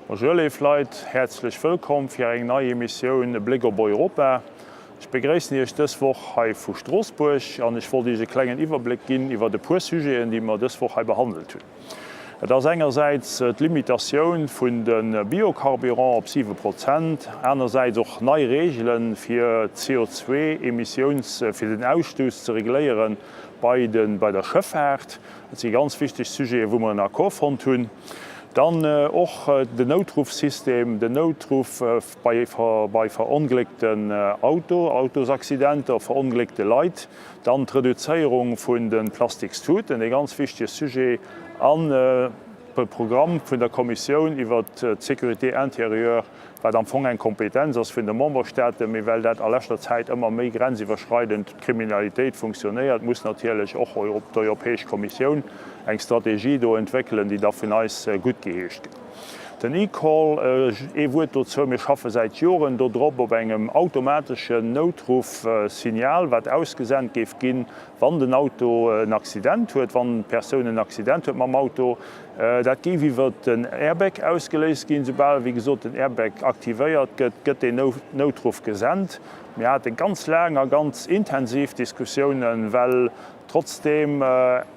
Bonjour léif Leit, häerzlech wëllkomm fir eng nei Emissioun Bléck op Europa. Ech begréissen Iech dës Woch hei vu Stroossbuerg an ech wollt Iech e klengen Iwwerbléck ginn iwwert e puer Sujeten, déi mer dës Woch hei behandelt hunn. Et ass engersäits d'Limitatioun vun de Biocarburant op 7 Prozent, anersäits och nei Reegele fir d'CO2-Emissiouns, fir den Ausstouss ze regléiere bei der Schëffaart. Dat si ganz wichteg Sujeten, wou mer en Accord fonnt hunn. Dann och den Noutruffsystem, den Noutruff bei verongléckten Auto, Autosaccidenter, verongléckte Leit. Dann d'Reduzéierung vun de Plastikstuten, e ganz wichtege Sujet, an de Programm vun der Kommissioun iwwert d'Sécurité intérieure, wat am Fong eng Kompetenz ass vun de Memberstaaten, mee well dat a leschter Zäit ëmmer méi grenziwwerschreidend d'Kriminalitéit funktionéiert, muss natierlech och d'Europäesch Kommissioun eng Strategie do entwéckelen, déi da vun eis guttgeheescht gëtt. Den eCall, ee Wuert dozou, Mir schaffe säit Joren do drop op engem automateschen Noutruffsignal, wat ausgesent géif ginn, wann den Auto en Accident huet, wann d'Persoun en Accident huet mam Auto. Dat géif iwwer den Airbag ausgeléist ginn. Soubal, wéi gesot, den Airbag aktivéiert gëtt, gëtt deen Noutruff gesent. Mir hate ganz laang a ganz intensiv Diskussiounen, well Trotzdeem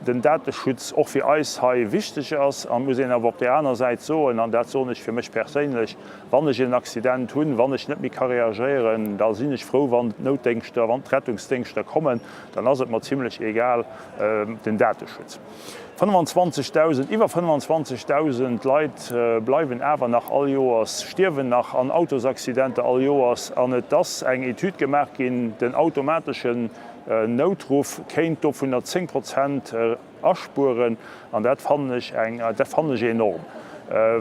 den Dateschutz och fir eis hei wichteg ass, an muss een awer op där aner Säit soen, an dat soen ech fir mech perséinlech, wann ech en Accident hunn, wann ech net méi ka reagéieren, da sinn ech frou, wann d'Noutdéngschter, wann d'Rettungsdéngschter kommen, dann ass et mer zimlech egal, den Dateschutz. 25.000, iwwer 25.000 Leit bleiwen awer nach all Joers, stierwen nach an Autosaccidenter all Joers, an et ass eng Etüd gemaach ginn, den automateschen Noutruff kéint dovunner 10 Prozent aspueren, an dat fannen ech eng, dat fannen ech enorm.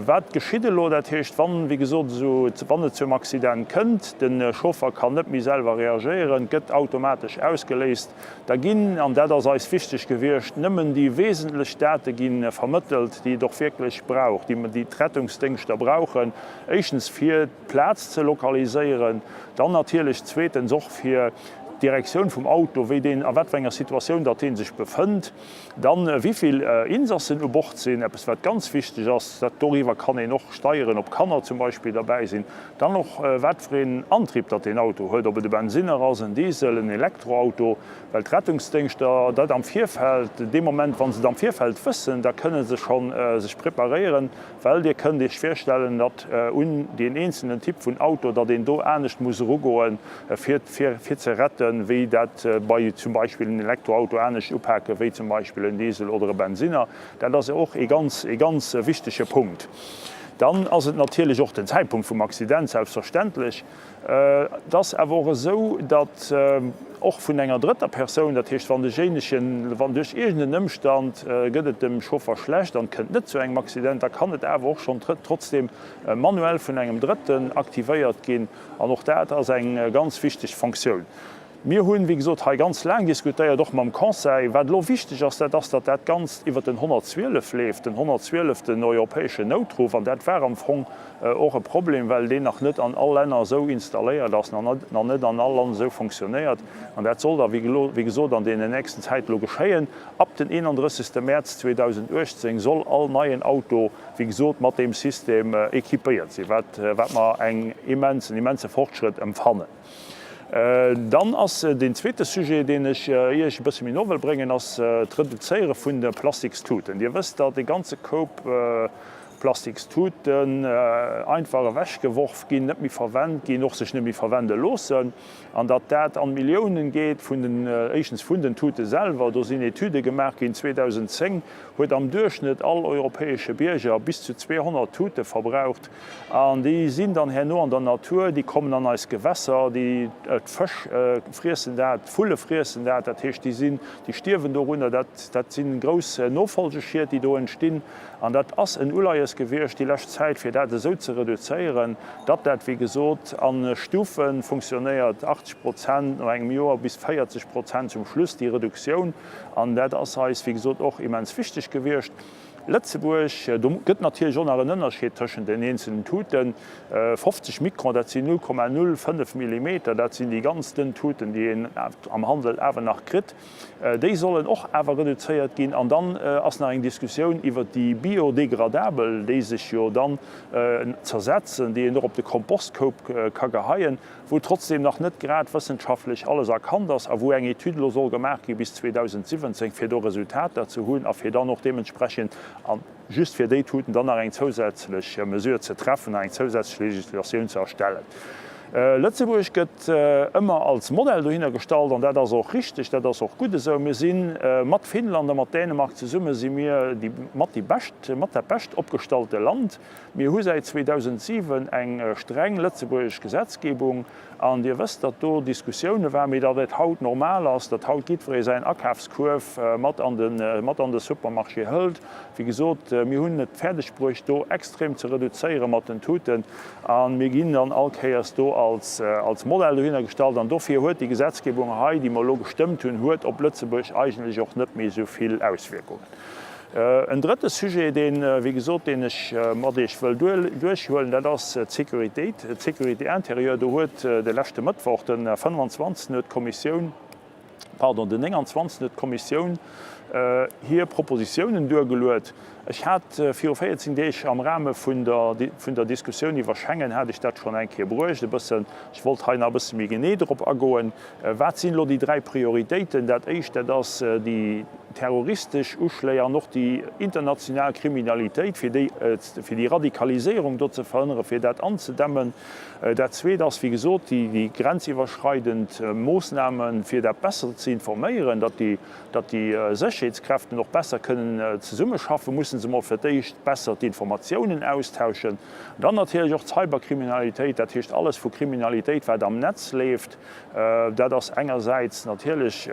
Wat geschitt elo? Dat heescht, wann, wéi gesot, esou, wann et zum Accident kënnt, de Chauffer kann net méi selwer reagéieren, gëtt automatesch ausgeléist, da ginn, an dat ass eis wichteg gewiescht, nëmmen déi wesentlech Date gi vermëttelt, déi et och wierklech brauch, déi déi d'Rettungsdéngschter brauchen, éischtens fir d'Plaz ze lokaliséieren, dann natierlech zweetens och fir d'Direktioun vum Auto, wéi deen, a wat fir enger Situatioun datt dee sech befënnt, dann wéi vill Insassen u Bord sinn, eppes wat ganz wichteg ass, dat doriwwer kann een och steieren, ob Kanner zum Beispill derbäi sinn, dann och wat fir een Antrieb datt deen Auto huet, ob et e Bensinner ass, en Diesel, en Elektroauto, well d'Rettungsdéngschter dat am Virfeld, dee Moment wa se et am Virfeld wëssen, da kënne se schonn sech preparéieren. Well Dir kënnt Iech virstellen, datt un deen eenzelnen Typ vun Auto, datt een do anescht muss erugoen, fir fir ze retten, wéi dat bei zum Beispill en Elektroauto anescht upake wéi zum Beispill en Diesel oder e Bensinner. Dat ass och ee ganz, ee ganz wichtege Punkt. Dann ass et natierlech och den Zäitpunkt vum Accident, selbstverständlech. Et ass awer och esou, datt och vun enger drëtter Persoun, dat heescht wann dejéinegen, wann duerch iergend en Ëmstand gëtt et dem Chauffer schlecht an et kënnt net zu engem Accident, da kann et awer och schonn trotzdeem manuell vun engem Drëtten aktivéiert ginn. An och dat ass eng ganz wichteg Fonctioun. Mir hunn, wéi gesot, hei ganz laang diskutéiert, och mam Conseil. Wat elo wichteg ass, dat ass, datt dat Ganzt iwwert den 112 leeft, den 112, den europäeschen Noutruff. An dat war am Fong och e Problem, well deen nach net an all Länner esou installéiert ass, nach net an all Land esou funktionéiert. An dat soll da, wéi gesot, an deenen nächsten Zäit elo geschéien. Ab den 31. Mäerz 2018 soll all neien Auto, wéi gesot, mat deem System équipéiert sinn, wat mer eng immens, en immense Fortschrëtt empfannen. Dann ass deen zweete Sujet, deen ech Iech e bësse méi no wëll bréngen, ass d'Reduzéiere vun de Plastikstuten. Dir wësst, datt e ganze Koup Plastikstuten einfach ewechgeworf ginn, net méi verwent ginn, och sech net méi verwende loossen, an datt dat an d'Milliounen geet vun den, éischtens vun den Tute selwer. Do sinn Etüde gemaach ginn, 2010 huet am Duerchschnëtt all europäesche Bierger bis zu 200 Tute verbraucht. An déi sinn dann herno an der Natur, déi kommen an eis Gewässer, déi, d'Fësch friessen dat, d'Vulle friessen dat, dat heescht, déi sinn, déi stierwen dorunner. Dat, dat si grouss Nofolgeschied, déi do entstinn. An dat ass en Uleies gewiescht déi lescht Zäit, fir dat esou ze reduzéieren, datt dat, wéi gesot, a Stufe funktionéiert, 80 Prozent no engem Joer bis 40 Prozent zum Schluss, déi Reduktioun. An dat ass eis, wéi gesot, och immens wichteg gewiescht. Lëtzebuerg, do gëtt natierlech och nach en Ënnerscheed tëschent den eenzelnen Tuten, 50 Mikron, dat sinn 0,05 Millimeter, dat sinn déi ganz dënn Tuten, déi een am Handel awer nach kritt. Déi sollen och awer reduzéiert ginn. An dann ass nach eng Diskussioun iwwert déi biodegradabel, déi sech jo dann zersetzen, déi een och op de Kompostkoup ka geheien. wou trotzdem nach net grad wëssenschaftlech alles erkannt ass a wou eng Etüd elo soll gemaach gi bis 2017, fir do Resultater ze hunn a fir dann och deementsprechend, a just fir déi Tuten, dann nach eng zousätzlech Mesure ze treffen a eng zousätzlech Législatioun ze erstellen. Lëtzebuerg gëtt ëmmer als Modell dohinner gestallt, an dat ass och richtig, dat ass och gutt esou. Mir si mat Finnland a mat Dänemark zesumme si mir déi mat déi bescht, mat dat bescht opgestallte Land. Mir hu säit 2007 eng streng lëtzebuergesch Gesetzgebung an Dir wësst, datt do Diskussioune waren, mee datt et haut normal ass, datt haut jiddweree säin Akafskuerf mat an de, mat an de Supermarché hëlt. Wéi gesot, mir hunn et fäerdeg bruecht, do extrem ze reduzéiere mat den Tuten a mir ginn dann all Kéiers do als, als Modell dohinner gestallt. An dofir huet déi Gesetzgebung hei, déi mer elo gestëmmt hunn, huet op Lëtzebuerg eigentlech och net méi esou vill Auswierkungen. En drëtte Sujet, deen, wéi gesot, deen ech mat Iech wëll duerchhuelen, dat ass d'Sécuritéit, d'Sécurité intérieure. Do huet de leschte Mëttwoch, den 25. huet d'Kommissioun, pardon, den 29. huet d'Kommissioun hir Propositiounen duergeluet. Ech hat viru 14 Deeg am Rahme vun der, vun der Diskussioun iwwer Schengen hat ech dat schonn eng Kéier bruecht e bëssen. Ech wollt hei nach e bësse méi genee drop agoen. Wat sinn elo déi dräi Prioritéiten? Dat éischt, dat ass déi terroristesch Uschléi an och déi international Kriminalitéit, fir déi, fir déi Radikaliséierung do ze verhënneren, fir dat anzedämmen. Dat Zweet ass, wéi gesot, déi, déi grenziwwerschreidend Moossnamen, fir dat besser ze informéieren, datt déi, datt déi Sécherheetskräften och besser kënnen zesummeschaffen, musse se mol fir d'éischt besser d'Informatiounen austauschen. Dann natierlech och d'Cyberkriminalitéit, dat heescht alles vu Kriminalitéit, wat am Netz leeft. Dat ass engersäits natierlech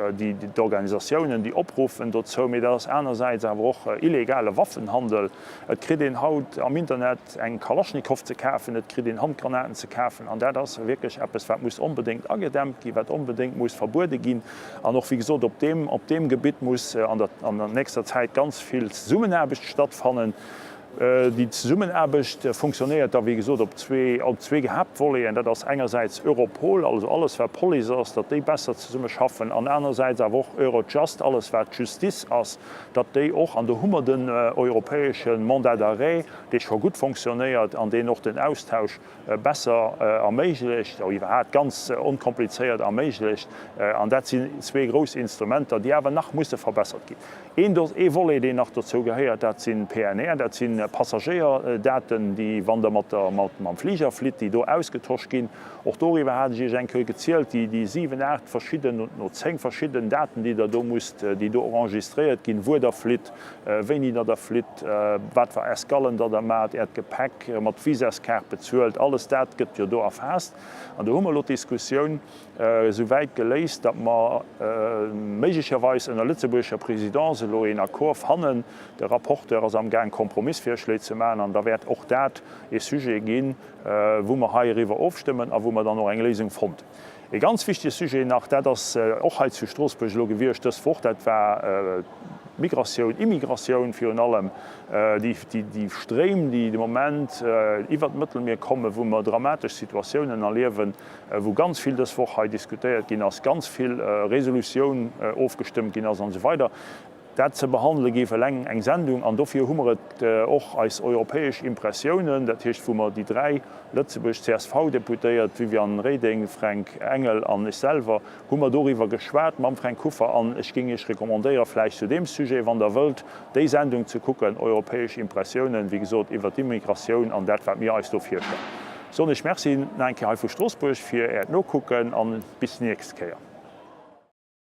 d'Organisatiounen, déi opruffen dozou, mee dat ass anersäits awer och illegale Waffenhandel. Et kritt een haut am Internet eng Kalaschnikow ze kafen, et kritt een Handgranaten ze kafen an dat ass wierklech eppes, wat muss onbedéngt agedämmt ginn, wat onbedéngt muss verbuede ginn. An och, wéi gesot, op deem, op deem Gebitt muss an der, an der nächster Zäit ganz vill Zesummenaarbecht stattfannen. Déi Zesummenaarbecht funktionéiert da wéi gesot op zwee, op zwee Haaptvoleten. Dat ass engersäits Europol, also alles wat Police ass, datt déi besser zesumme schaffen, an anersäits awer och Eurojust, alles wat Justice ass, datt déi och, an do hu mer den europäesche Mandat d'arrêt, dee scho gutt fonctionnéiert an deen och den Austausch besser erméiglecht, iwwerhaapt ganz onkomplizéiert erméiglecht. An dat sinn zwee grouss Instrumenter, déi awer nach musse verbessert ginn. Een ee Volet, deen nach dozou gehéiert, dat sinn PNR, dat si Passagéierdaten, déi, wann Der mat der, mat, mam Fliger flitt, déi do ausgetosch ginn. Och doriwwer hat ech Iech eng Kéier gezielt, déi, déi siwen, aacht verschidden, no zéng verschidden Daten, déi Der do musst, déi do enregistréiert ginn, wuer Der flitt, wéini Der da flitt, wat fir Escallen Der da maacht, Äert Gepäck mat Visaskaart bezuelt, alles dat gëtt jo do erfaasst. An do hu mer elo d'Diskussioun esou wäit geléist, datt mer méiglecherweis ënner lëtzebuergescher Présidence elo een Accord fannen. De Rapporteur ass amgaang Kompromissvirschléi ze maachen an da wäert och dat ee Sujet ginn, wou mer hei eriwwer ofstëmmen a wou mer dann och eng Léisung fonnt. Ee ganz wichtege Sujet nach, dat ass och hei zu Stroossbuerg elo gewiescht dës Woch, dat war d'Migratioun, Immigratioun virun allem, déi Stréim, déi de Moment iwwert d'Mëttelmier kommen, wou mer dramatesch Situatiounen erliewen, wou ganz vill dës Woch hei diskutéiert ginn ass, ganz vill Resolutioun ofgestëmmt ginn ass an esou weider. Dat ze behandele géif eleng eng Sendung, an dofir hu mer et och eis europäesch Impressiounen, dat heescht wou mer déi dräi Lëtzebuerg CSV-Deputéiert, Viviane Reding, Fränk Engel an ech selwer, hu mer doriwwer geschwat mam Fränk Kuffer an ech géing Iech recommandéiere vläicht zu deem Sujet, wann Der wëllt, déi Sendung ze kucken, Europäesch Impressiounen, wéi gesot, iwwer d'Immigratioun an dat wat mir eis do virstellen. Soen ech Merci nach eng Kéier hei vu Stroossbuerg fir Äert Nokucken an bis déi nächst Kéier.